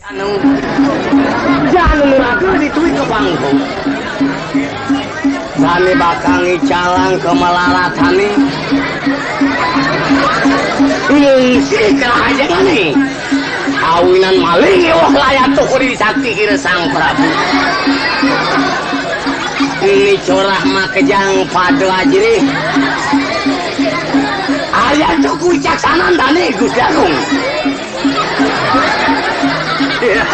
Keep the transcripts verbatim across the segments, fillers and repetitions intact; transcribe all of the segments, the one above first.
Anu, jangan ragu dituwi ke panggung. Sane bakal ngicalang kemelaratané. Ngungsi kerahajengané. Awinan maling ewah layatuh ri sakti ira Sang Prabu. Ini corah makejang pada ajrih. Ayatuh kuwicaksanan dané Gusti Agung. Iya.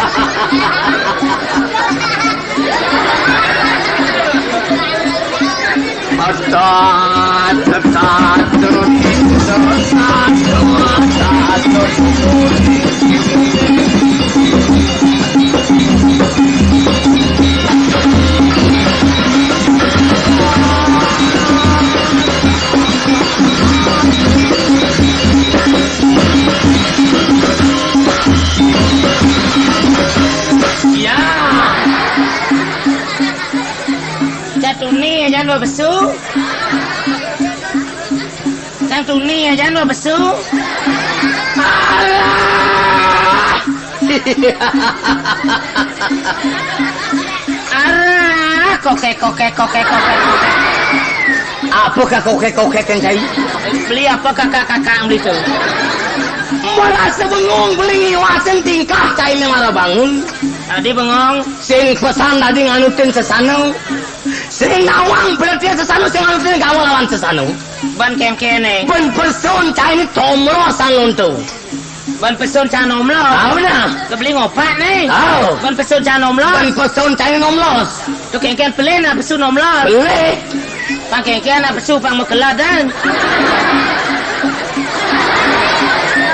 Cak Tuni aja dua besu. Cang Tuni aja dua besu. Alah. Arah, kokek, kokek, kokek, kokek, kokek. Apa ka kokek-kokek kan cai? Beli apa kakak-kakak beli tu? Merasa bengong, beli ngiwasin tingkah cai mara bangun. Tadi bengong. Sing pesan tadi nganutin sesana. Sing nawang berarti sesana, sing nganutin gawa lawan sesana. Ban kengkene. Ban pesun cai ni tomro sang untu. Ban pesun cai nomlos. Tahu nah. Kebeli ngopak nih. Tahu. Ban pesun cai nomlos. Ban pesun cai nomlos. Tu kengken pelin nah pesun nomlos. Beli. Pang kengken nah pesun pang mekeladan.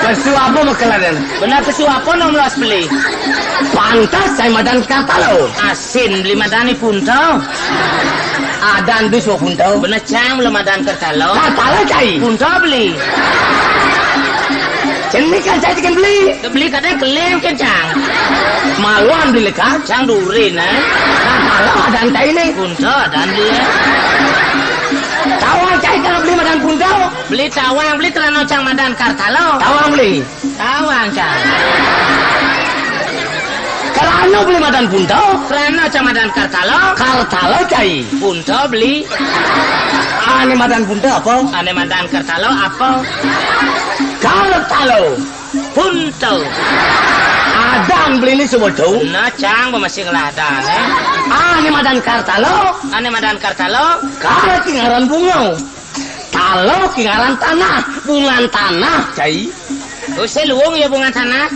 Pesun apa mekeladan? Benar pesun apa nomlos beli? Pantas saya madan kata lo. Asin beli madani punto. Adan dus punto. Benar cang belum madan kertalo. Kertalo cai. Punto beli. Cenik kan cai cikin beli. Beli kadang keling kencang. Maluan beli leka. Cang durin eh. Kertalo adan cai ni. Punto adan beli. Tawang cai kalau beli madan punto. Beli tawang beli kerana cang madan kertalo. Tawang beli. Tawang cang. Kerana beli madan punto. Kerana cang madan kertalo. Kertalo cai. Punto beli. Ane madan punto apa? Ane madan kertalo apa? Kertalo. Punto. Adan beli ni subuh tu. Nah cang masih ngeladan eh. Ane madan kertalo. Ane madan kertalo. Kalau kingaran bunga. Talo kingaran tanah, bungan tanah, cai. Use luung ya bungan tanah.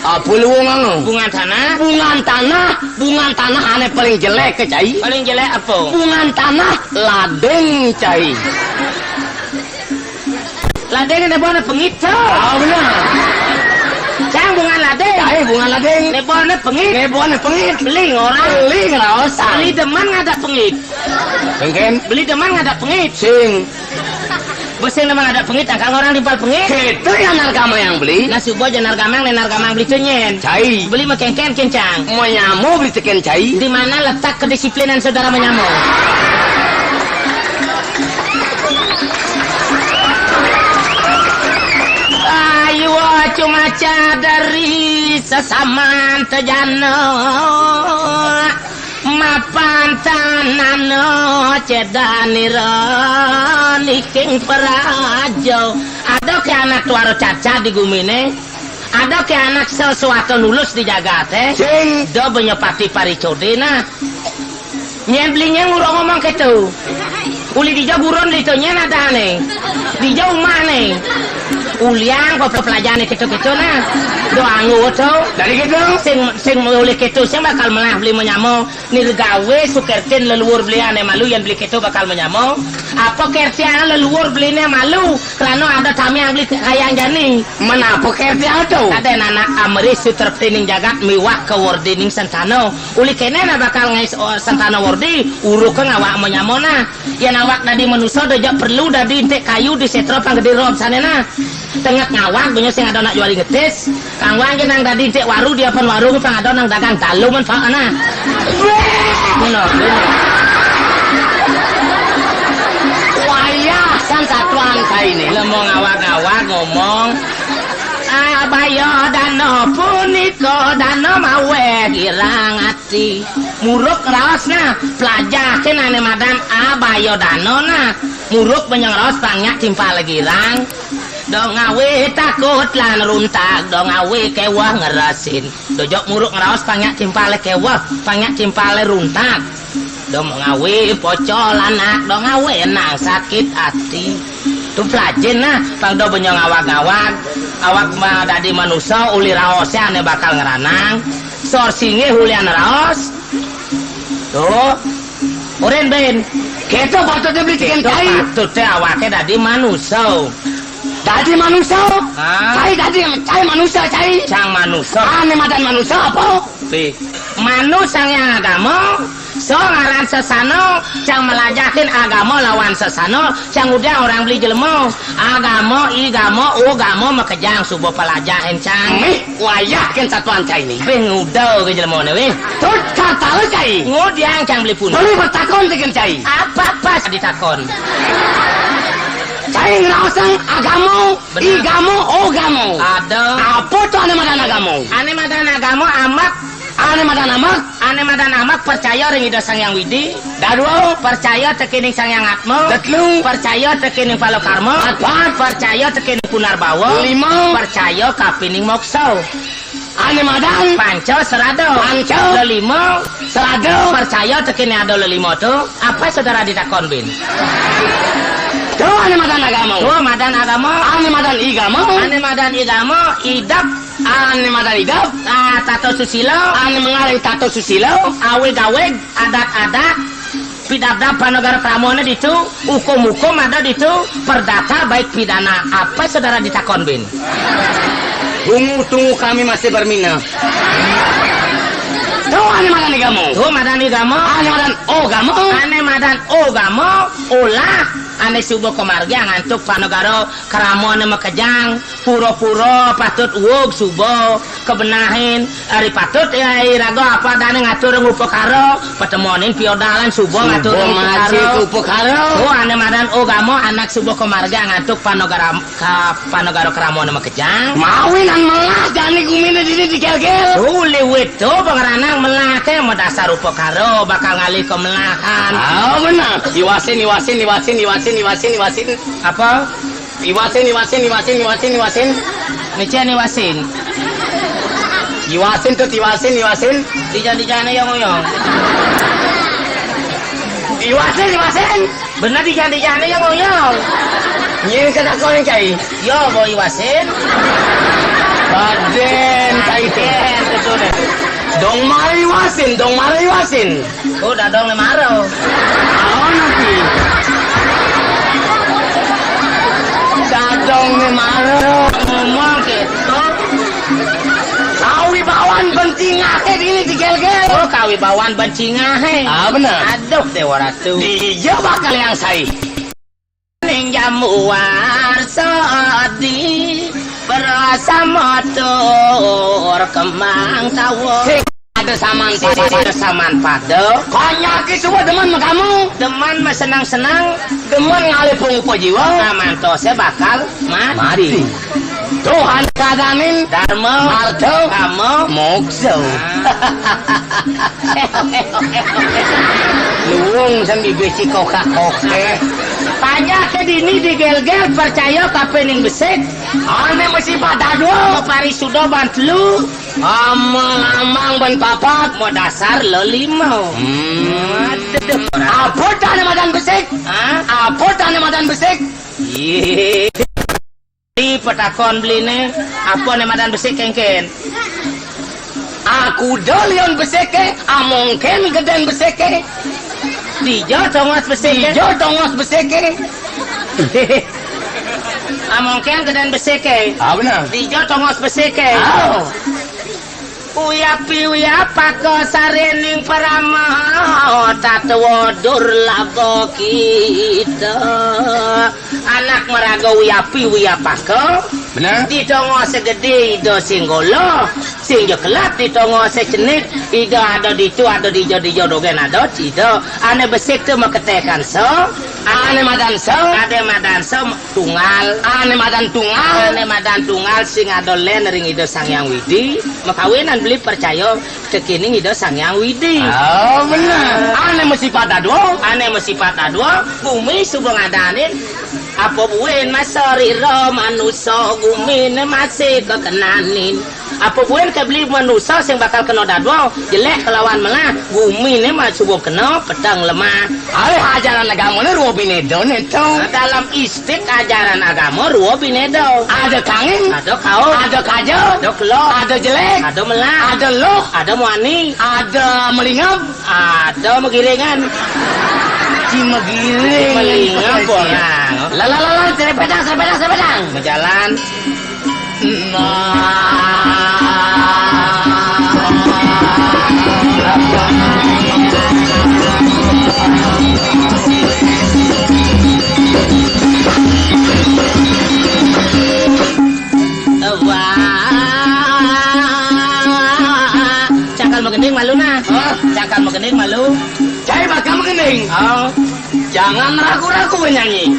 Apa luung anu? Bungan tanah. Bungan tanah, bungan tanah ane paling jelek ke cai. Paling jelek apa? Bungan tanah lading cai. Lading ini buana pengit. Ah benar. Cang bungan lading. Cai bungan lading. Ini buana pengit. Ini buana pengit. Beli orang. Beli ngeraosan. Beli demen ngada pengit. Mungkin. Beli demen ngada pengit. Sing. Besing demen ngada pengit, angkal orang timpal pengit. Itu yang nargama yang beli. Nah, subuh aja nargamang, nih nargamang beli tunyen. Cai. Beli mekengken kencang. Mau nyamo beli teken cai. Di mana letak kedisiplinan saudara menyamo? Ayo cuma cadari sesaman tejana. Mapan tanana cedanira niking praja. Ada ke anak tuara cacat di gumine. Ada ke anak sesuatu nulus di jagate. Sing. Do benya pati paricode nah. Nyen beli nyen ngurung ngomong ketu. Uli dija gurun dito nyen ada ne. Dija umah ne. Uliang apa pelajane ketu-ketu nah. Do anggo to. Dari gitu. Sing sing mulih ketu sing bakal melah beli menyamo. Nirgawe sukertin leluhur beliane malu yen beli ketu bakal menyamo. Apa kertian leluhur beline malu? Kerana ada tamiang beli kayang jani. Menapa kertian to? Kaden anak amri sutertining jagat miwah kewordining sentano. Uli kene nah bakal ngais o, sentano wordi, uruke ngawak menyamo nah. Yen awak dadi manusa dejak perlu dadi entik kayu di setra panggede rob sane nah. Tenget ngawak donya sing ada nak juari ngetis. Kang Wan ki nang dadi entik waru di apan warung pang ada nang dagang dalu men pak nah. Ngono, ngono. Wayah sang satuan kaine. Lemo ngawak-ngawak ngomong. Abayadana punika dana maweh girang ati. Muruk raosna, plajahin ane madan Abayadana nah. Muruk benyang raos pang nyak timpal girang. Dong awe takut lan runtak, dong awe keweh ngeresin. Dojok muruk ngraos pang nyak timpal keweh, pang nyak timpal runtak. Dong awe pocol anak, dong awe nang sakit ati. Tu pelajin nah, pang do benyong awag-awag. Awak ma dadi manusa uli raosnya ane bakal ngeranang. Sor singgih ulian raos. Tuh. Urin bin. Kita patutnya beli tiken cai. Patutnya awake dadi manusa. Dadi manusa. Hah? Cai dadi cai manusa cai. Cang manusa. Ane madan manusa apa? Pi. Manus sang yang agama. So ngaran sesana, cang melajahin agama lawan sesana, cang udah orang beli jelema. Agama, igama, ugama makejang suba pelajahin cang. Mih, wayah ken satuan cai ni. Beh nguda ke jelema ne weh. Tut kata lu cai. Ngudiang cang beli pun. Beli bertakon tiken cai. Apa pas ditakon? Cai ngraosang agama, igama, ugama. Ada. Apa tu ane madan agama? Ane madan agama amak. Ane madan amak. Ane madan amak percaya ring Ida Sang Hyang Widi. Dadua. Percaya tekening Sang Hyang Atma. Tetlu. Percaya tekening pala karma. Patpat. Percaya tekening punarbawa. Lima. Percaya kapining moksa. Ane madan. Panca serada. Panca. Lelima. Serada. Percaya tekening ada lelima tu. Apa saudara ditakon bin? Tu ane madan agama. Tu madan agama. Ane madan igama. Ane madan igama. Idap. Ane madan idap. Ah, tato susila. Ane mengarang tato susila. Aweg-aweg, adat-adat. Pidabdab panegara kramane ditu, hukum-hukum ada ditu, perdata baik pidana. Apa saudara ditakon bin? Tunggu, tunggu, kami masih bermina. Tu ane madan igama. Tu madan igama. Ane madan ogama. Ane madan ogama, olah ane suba kamargiang antuk panegara kramane makejang. Pura-pura patut uug suba kebenahin. Ari patut ya iraga apa dane ngatur ngupakara, patemonin piodalan suba ngatur ngupakara. Suba masih upakara. Oh, ane madan ogama anak suba kamargiang antuk panegara ka panegara kramane makejang. Mawinan melah jani gumine dini digelgel. Suliwit tu pangranang melah te madasar upakara bakal ngalih kemelahan. Ah, benar. Iwasin, iwasin, iwasin, iwasin, iwasin, iwasin. Apa? Iwasin, iwasin, iwasin, iwasin, iwasin. Mecen iwasin. Iwasin tu iwasin, iwasin. Dijan-dijan ya ngoyong. Iwasin, iwasin. Bener dijan-dijan ya ngoyong. Nyen kata kau yang cai. Yo, boy iwasin. Baden cai tu. Baden tu, tu deh. Dong mari wasin, dong mari wasin. Oh, dadong ne maro. Oh, nanti. Dadong ne maro. Ngomong gitu. Kawibawan bencingah ini digelgel. Oh, kawibawan bencingah. Ah, bener. Aduh, Dewa Ratu. Dia bakal yang sai. Ning jamuar sadi berasa matur kemang tawa. Sing ada saman pada, ada saman pada. Konyaki semua demen sama kamu. Demen mah senang-senang. Demen ngalih pungupa jiwa. Nah, mantose bakal mati. Mati. Tuhan kadanin. Dharma. Artha. Kama. Moksa. Ah. Luung sen bibih cikokak-kokek. Panjake dini digelgel percaya kapining besik. Ane mesti pada dua. Parisuda ban telu. Ama lamang ban papat. Madasar lelima. Hmm. Aduh. Apa tane madan besik? Hah? Apa tane madan besik? Iya. Di petakon beline, apa ne madan besik kengken? Aku do lion besike, amongken geden besike. Dija tongos besike. Dija tongos besike. Amongken geden besike. Ah, benar. Dija tongos besike. Oh. Uyapi uyapaka sarening parama tatwa durlaba kita. Anak maraga uyapi uyapaka. Benar. Di tongose gede Ida sing goloh, sing jekelat di tongose cenik, Ida ada ditu, ada dija, dija dogen ada, Ida. Ane besik tu maketekan so. Ané madan sa. Ané madan sa tunggal. Ané madan tunggal. Ané madan tunggal sing ada lén ring Ida Sang Hyang Widi, makawinan beli percaya tekéning Ida Sang Hyang Widi. Oh, bener. Ané masipat dadua. Ané masipat dadua, gumi suba ngadanin. Apa buin masa rira manusa guminé masih kakenanin. Apa buin ké beli manusa sing bakal kena dadua, jelék kelawan melah, guminé mah suba kena peteng lemah. Alih ajaran agamané rua binéda né to. Dalam istik ajaran agama rua binéda. Ada kangin, ada kaum, ada kaja, ada kelok, ada jelék, ada melah, ada luh, ada muani, ada melingap, ada megiringan. Ci megiring. Melingap orang. Lalalala, serepedang, serepedang, serepedang. Majalan. Nah. Wah. Cakal magending malu nah. Hah? Cakal magending malu. Cai bakal magending. Oh. Jangan ragu-ragu bernyanyi.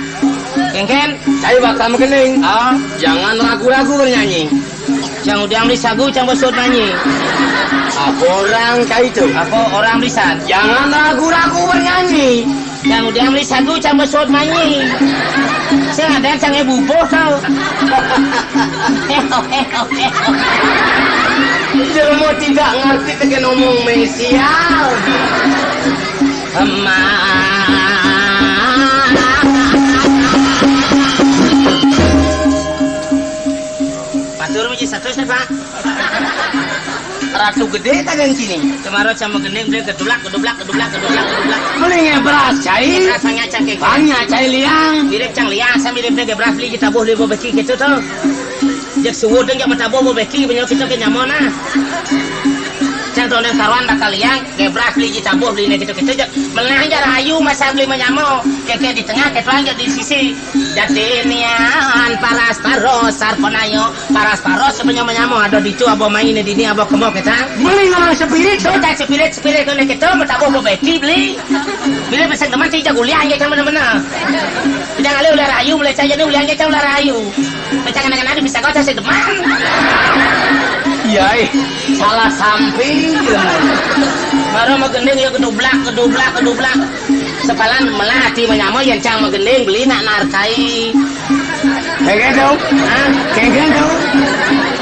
Kéngkén. Cai bakal magending. Oh. Jangan ragu-ragu bernyanyi. Cang udiang beli sagu, cang bosot manyi. Apa orang cai itu? Apa orang belisan? Jangan ragu-ragu bernyanyi. Cang udiang beli sagu, cang bosot manyi. Sing ada cang bubuh tau. Jelema tidak ngerti tekan ngomong mesial. Emak. Matur miji satus ya, Pak. Ratu gedé tagan sini. Kemaro cang magending beli gedublak, gedublak, gedublak, gedublak, gedublak. Mending ya beras cai. Rasanya cang kéngkén. Banyak cai liang. Mirip cang liang, saya mirip dia gebras beli ditabuh beli bebeki gitu tuh. Jek suwud jek matabuh bebeki banyak kita ke nyaman nah. Cang tonen karuan bakal liang, gebras beli ditabuh beli gitu gitu jek. Melah aja rahayu masa beli menyamo. Kéké di tengah, kétuan jek di sisi. Jatinian paras paros sarpanayo, paras paros sebenyo menyamo ada ditu abo main dini abo kemo kita. Beli ngomong spirit. Kita spirit spirit kene kita matabuh bebeki beli. Beli pesen teman sih jago liang aja cang bener-bener. Jangan liu ulah rahayu, mulai cai jadi ulah aja cang ulah rahayu. Pecah kena-kena bisa kau cai deman. Iya, eh. Salah samping. Baru magending ya gedublak, gedublak, gedublak. Sepalan melah ati menyamo yang cang magending beli nak narkai. Kéngkén to? Hah? Kéngkén to?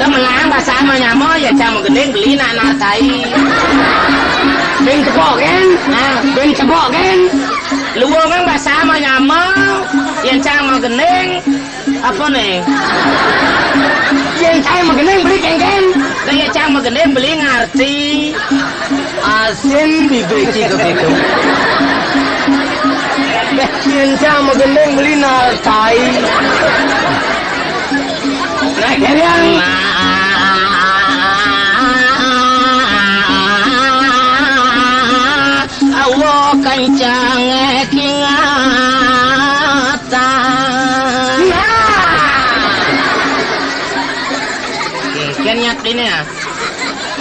Lah melah bahasa menyamo yang cang magending beli nak narkai. Beng cepok kén? Hah? Beng cepok kén? Luwung kan bahasa menyamo yang cang magending. Apa nih? Yang cang magending beli kéngkén. Lah ya cang magending beli ngarti. Asin bibir cik begitu. Yang cang magending beli nartai. Nah, kalian. Awo kencang kingatan. Nah. Kéngkén nyak dini ya.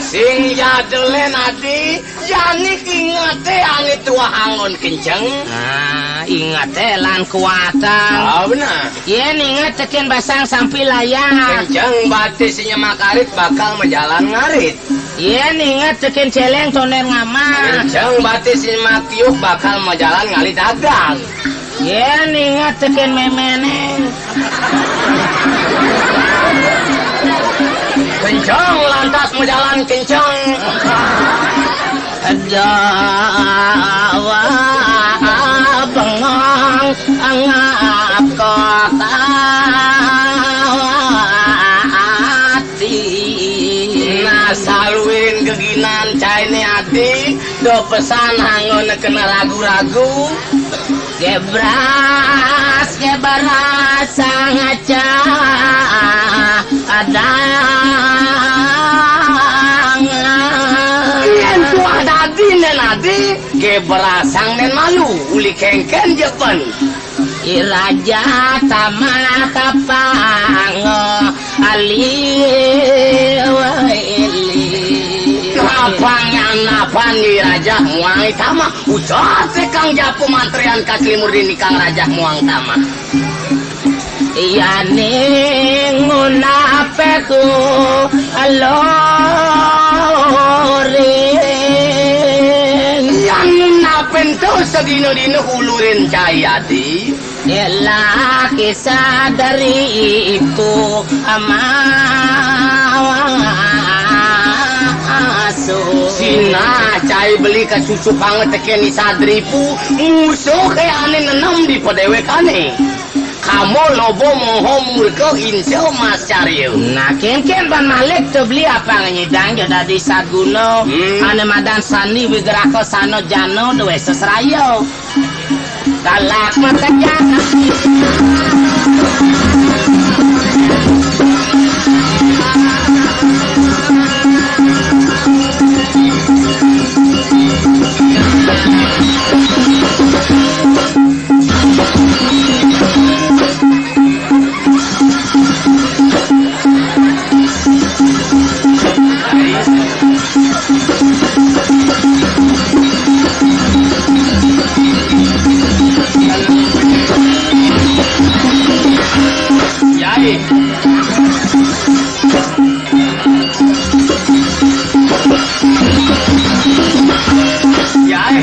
Sing jadelen ati, jani ingeté ané tuah anggon kenceng. Nah, ingeté lan kuatan. Ah, benar. Yén inget tekén basang sampi layang. Kenceng batis nyemak arit bakal majalan ngarit. Yén inget tekén céléng tondén ngamal. Kenceng batis nyemak tiuk bakal majalan ngalih dagang. Yén inget tekén méméné. Kenceng lantas majalan kenceng. Ada bengong angap kota ati. Nah, saluin geginan cainé ati, do pesan anggon kena ragu-ragu. Gebras, gebras, sangaca adang. Yén tuah dadi nén adi, gebrasang nén malu, uli kéngkén jepen. I raja tamat tapang aliw ili. Tapang yang Napan di Rajah Muang Tama, ujar tekang japu mantrian ka Sri Murni nikang Rajah Muang Tama. Iya ning ngunape ku ulurin. Iya ngunapen to sedina-dina ulurin cai adi. Ela kisah dari itu amasu. Sinah cai beli kasusu banget teken ni sadripu, musuh ke ane nenem di pedewekane. Kamu lobo moho murka insa mas carya. Nah, kenken ban malik to beli apa nganyidang jo dadi saguna. Hmm. Ane madan sani wigraka sana jana dwesa seraya. Galak mata jana. Yai. Yai.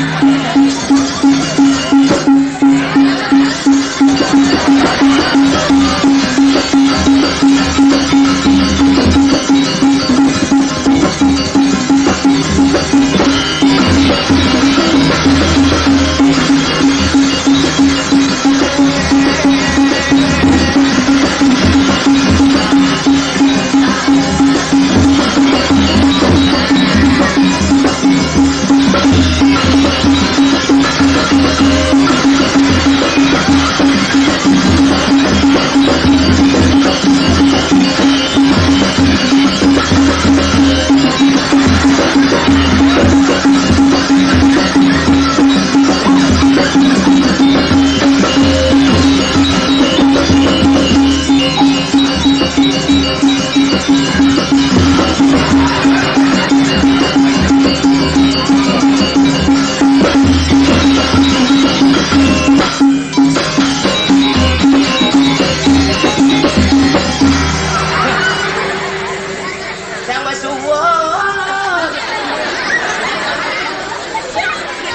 Cang basuwut.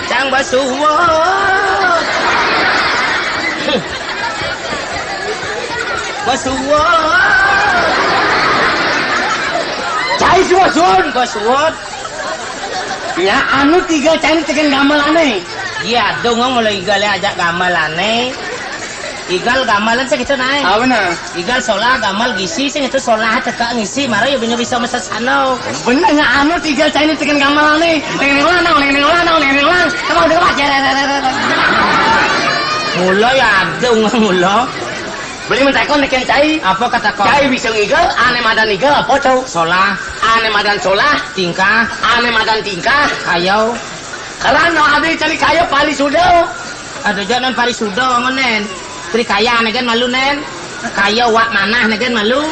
Cang basuwut. Basuwut. Cai suwut. Basuwut. Ya, anu tiga cai teken gamelane. Iya, dong, mulai igale ajak gamelane. Igal gamelan sing itu nae. Ah, bener. Igal solah gamel gisi sing itu solah teka ngisi mara ya bisa bisa sano. Bener ya anu tiga cai ini teken gamelan nih. Neng neng lanang, neng neng lanang, neng neng lang. Kamu udah kemas ya. Mula ya ada mula. Beli mentekon neken cai. Apa kata kau? Cai bisa ngigal, ane madan ngigal apa cau? Solah. Ane madan solah. Tingkah. Ane madan tingkah. Ayo. Karena ade cari kaya paling sudah. Aduh, jangan paling sudah ngonen. Tri kaya negen malu nen. Kaya wak manah negen malu.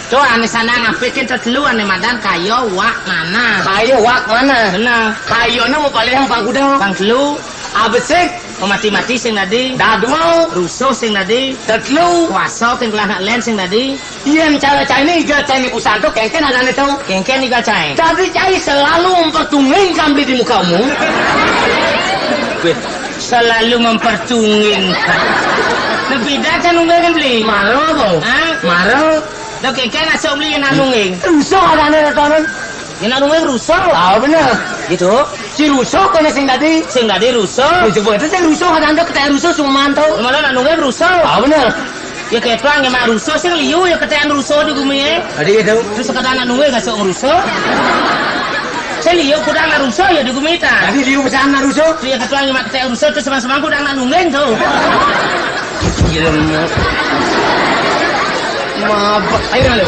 Tuh ane sana ngapikin tetelu ane madan kaya wak manah. Kaya wak manah. Benar. Kaya nu mau paling yang pangkuda. Pangtelu. Abesik. Mati-mati sing tadi. Dadua. Rusuh sing tadi. Tetelu. Kuasa sing kelah nak len sing tadi. Yen cara cai ini igal cai ini pusanto kengken ada nih tuh. Kengken igal cai. Tapi cai selalu mempertungingkan beli di mukamu. Selalu mempertungingkan. Lebih dah kan nunggu kan beli. Marah apa? Hah? Marah. Dah kengken asal beli yang nunggu. Rusuh ada nih tuh. Yang nunggu rusuh. Ah bener. Gitu. Si rusuh kena sing tadi. Sing tadi rusuh. Coba itu sing rusuh ada anda ketemu rusuh cuma mantau. Malah nunggu rusuh. Ah bener. Ya ketuang ya mak rusuh sing liu ya ketean rusuh di gumi eh. Tadi gitu. Terus kata anak nunggu gak sok rusuh. Sing liu kudang nak rusuh ya di gumi ta. Tadi liu pesan nak rusuh. Tuh ya ketuang ya mak ketean rusuh terus semang-semang kudang nak nunggu tuh. Gila. Mabak ayo lu.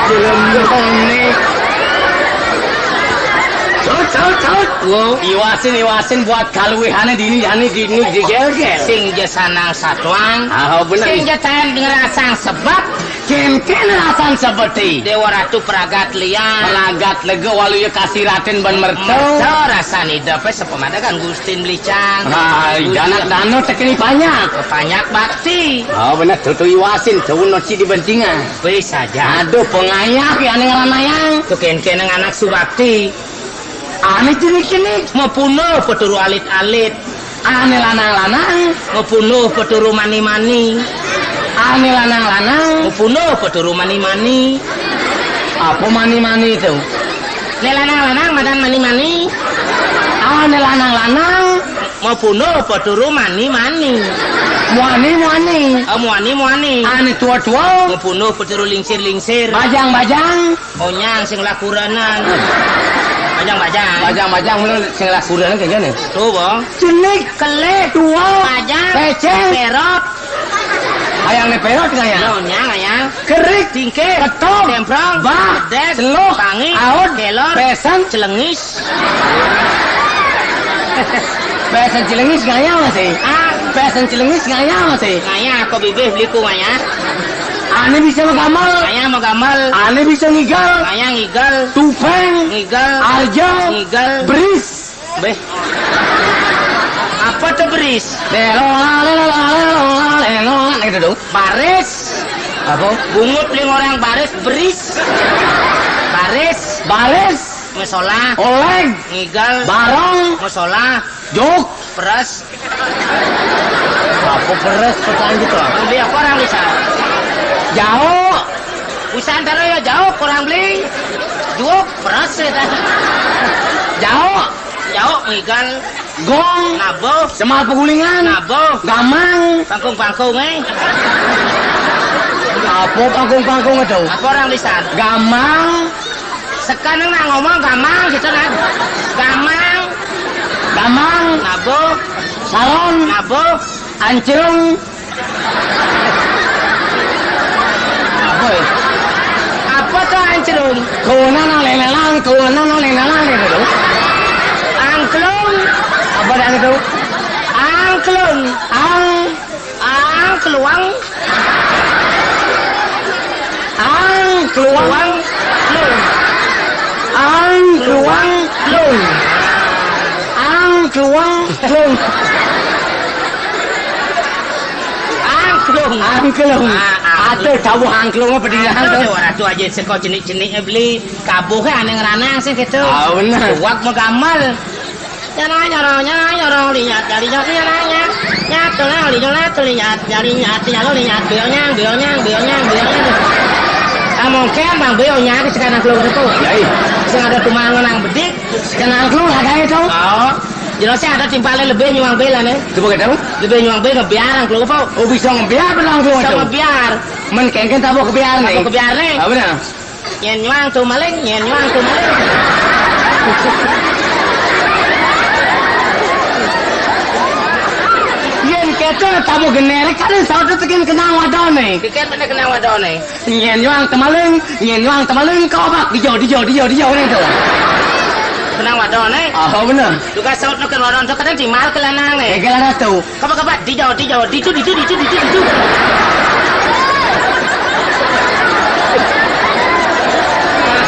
Belum nih. Tut, tut, tut. Wo. Iwasin, iwasin buat kaluwihane dini, dini, dini, digel-gel. Sing ja sanang satuang. Ah, bener. Sing ja taén ngrasang sebet. Kénkén rasan sebet é? Déwa Ratu pragat liang. Pragat lega waluya kasiratin ban merta. Merta rasan idepé sapamadagan Gustin Blicang. Ah, Gusti. Danak danu tekeni panyak. Panyak bakti. Oh, bener, tutu iwasin, daun noci dibentingan. Wis aja. Aduh, pengayah ya ning ranayang. Tuh kénkén anak subakti. Ané cenik-cenik. Mapunduh peturu alit-alit. Ané lanang-lanang. Mapunduh peturu mani-mani. Ané lanang-lanang. Mapunduh peturu mani-mani. Apa mani-mani itu? Né lanang-lanang madan mani-mani. Ané lanang-lanang. Mapunduh peturu mani-mani. Muani-muani. Oh, muani-muani. Ané tua-tua. Mapunduh peturu lingsir-lingsir. Bajang-bajang. Onyang sing lakuranan. Bajang-bajang. Bajang-bajang mulu sing lakuranan kayak gini. Tuh, Bang. Cenik. Kelik. Tua. Bajang. Peceng. Perot. Hayang né perot nggak ya? Onyang, hayang. Kerik. Tingkir. Ketom. Temprong. Bah. Pedes. Celuh. Tangi. Aud. Kelor. Pesen. Celengis. Pesen celengis ngayah masih. Ah. Pesen celengis ngayah masih. Ngayah, kok bibih beli ku ngayah. Ané bisa magamel. Ngayah magamel. Ané bisa ngigel. Ngayah ngigel. Tupeng. Ngigel. Arja. Ngigel. Beris. Béh. Apa tuh beris? Lelo, lelo, lelo, lelo, lelo, gitu dong. Baris. Apa? Bungut ling orang baris, beris. Baris. Baris. Musola. Oleg. Ngigel. Barong. Musola. Jok. Peres. Apa peres petang gitu? Beli apa orang bisa? Jauh. Usah antara ya jauh kurang beli. Jok. Peres ya tadi. Jauh. Jauh ngigel. Gong. Nabuh. Semal pegulingan. Nabuh. Gamang. Pangkung-pangkung, eh. Apa pangkung-pangkung itu? Apa orang lisan? Gamang. Sekarang nak ngomong gamang gitu, nah. Gamang. Gamang. Nabuh. Salon. Nabuh. Ancrung. Apa ya? Apa tuh ancrung? Kawanan nang lelelang, kawanan nang lelelang gitu. Angklung. Apa dah itu? Angklung. Ang. Angkluang. Angkluang. Kluang. Lung. Angkluang. Lung. Angkluang. Lung. Angklung. Angklung. Ah, angklung. Atuh, tabuh angklung apa di dalam tuh? Atuh, waratu aja seko cenik-cenik beli. Kabuhé ané ngranang sih gitu. Ah, bener. Tuak mau gamel. Nyana nyorong, nyana nyorong, linyat, jari nyot, nyana nyat. Nyat, tulang, linyat, tulinyat, jari nyat, nyalo, linyat, bionyang, bionyang, bionyang, bionyang. Kamu kan Bang Beo nyari sekarang keluar itu. Ya, iya. Sing ada tumangan nang bedik. Sekarang keluar ada itu. Oh. Jelasnya ada timpalnya lebih nyuang bela nih. Coba kita. Lebih nyuang bela ngebiaran keluar apa? Oh, bisa ngebiar bilang keluar. Bisa ngebiar. Men kénkén tabuh kebiar nih. Tabuh kebiar nih. Apa nih? Nyén nyuang tuh maling, nyén nyuang tuh maling. Yén kéto tabuh generik kan saut tekan kenang wadoné. Kénkén bener kenang wadoné. Nyén nyuang temaling, nyén nyuang temaling kau bak dijo dijo dijo dijo nih tuh. Kenang wadoné. Oh bener. Tugas saut nu kenang wadoné tuh kadang timal kelanang nih. Kegelar tuh. Kapa, kapa, dijawab, dijawab, ditu, ditu, ditu, ditu, ditu.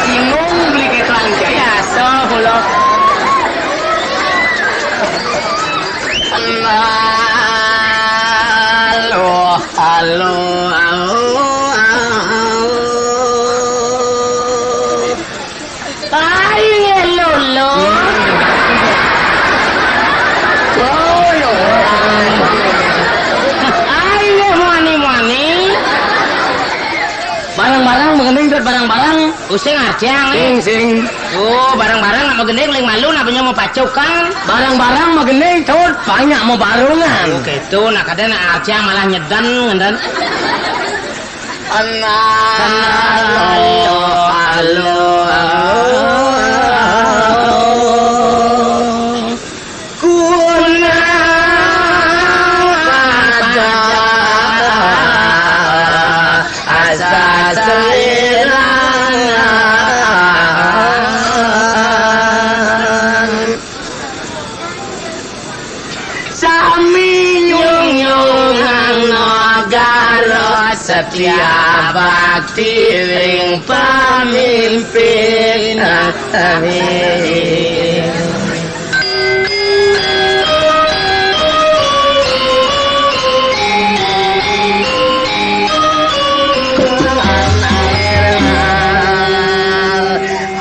Singgung beli ketelan jaya. Ya, so, halo. Halo, halo, halo, halo. Ai, lolo. Ai, muani-muani. Barang-barang mengening dot barang-barang. Using arjang, eh. Sing, sing. Oh, barang-barang nak mengening, ling malu nak punya mau pacukan. Barang-barang mengening dot banyak mau barungan. Oh, gitu. Nak kadang nak arjang malah nyeden, ngenden. Sia bakti ring pamimpin. Amin.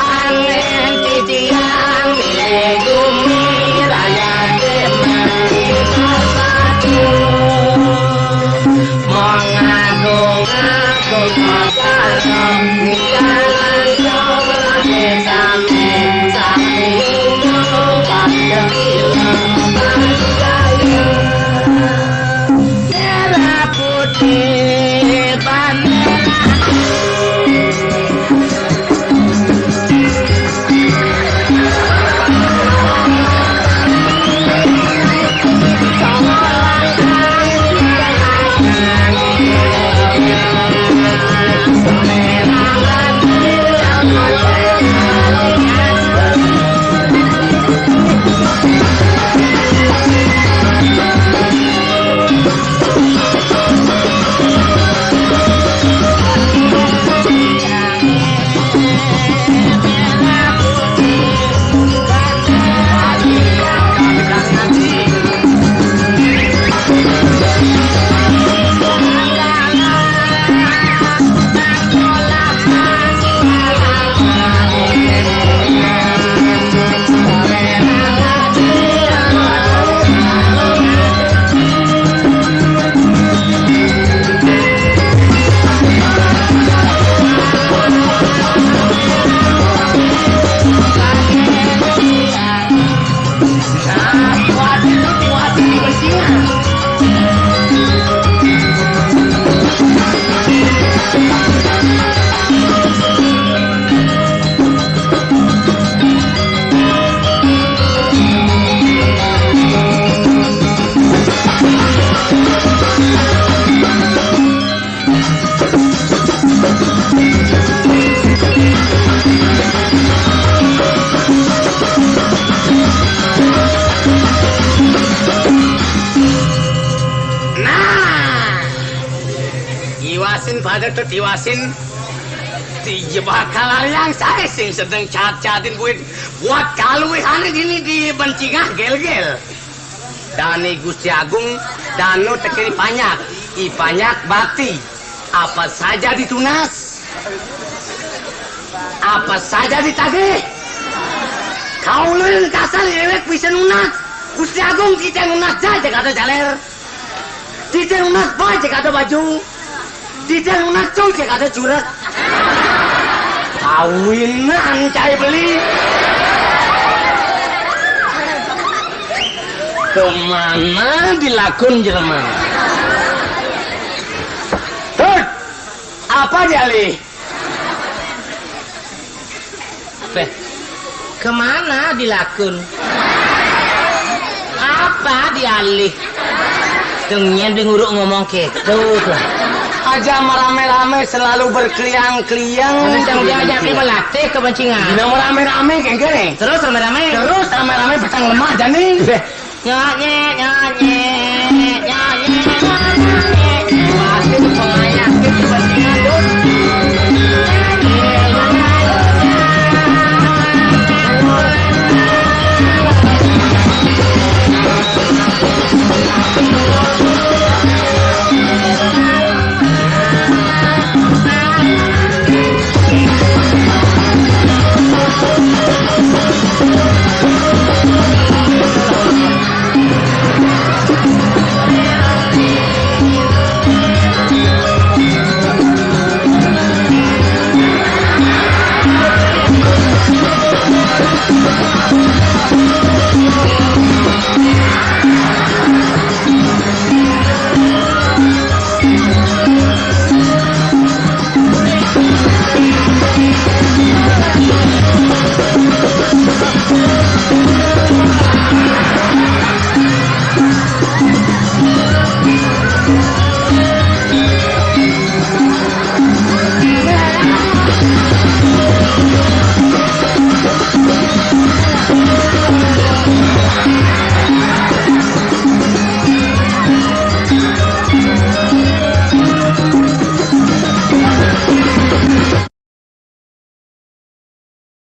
Angin titiang di gumi raya kemari bersatu. Mengagung-agung masalah di jalan tol di samping-samping pada bilang saya. Merah putih bandera. Nah, iwasin pada tut iwasin. Iya bakal yang saya sing sedeng cat-catin buin buat kaluwihane dini di bencingah gel-gel. Dane Gusti Agung, danu teke di Panyak, i Panyak bakti. Apa saja ditunas, apa saja ditagih. Kaulin kasar ewek bisa nunas. Gusti Agung kita nunas aja kata jaler. Titah nunas bae cek ada baju. Titah nunas cung cek ada jurek. Kawinan cai beli. Kemana dilakun jelema? Hei, apa dialih? Beh, kemana dilakun? Apa dialih? Tengnya denguruk ngomong keto tuh. Aja merame-rame selalu berkeliang-keliang. Habis yang diajak ke melatih ke bancingan. Dina merame-rame kengke nih. Terus rame-rame. Terus rame-rame petang lemak jani. Beh. Nyonye, nyonye, nyonye.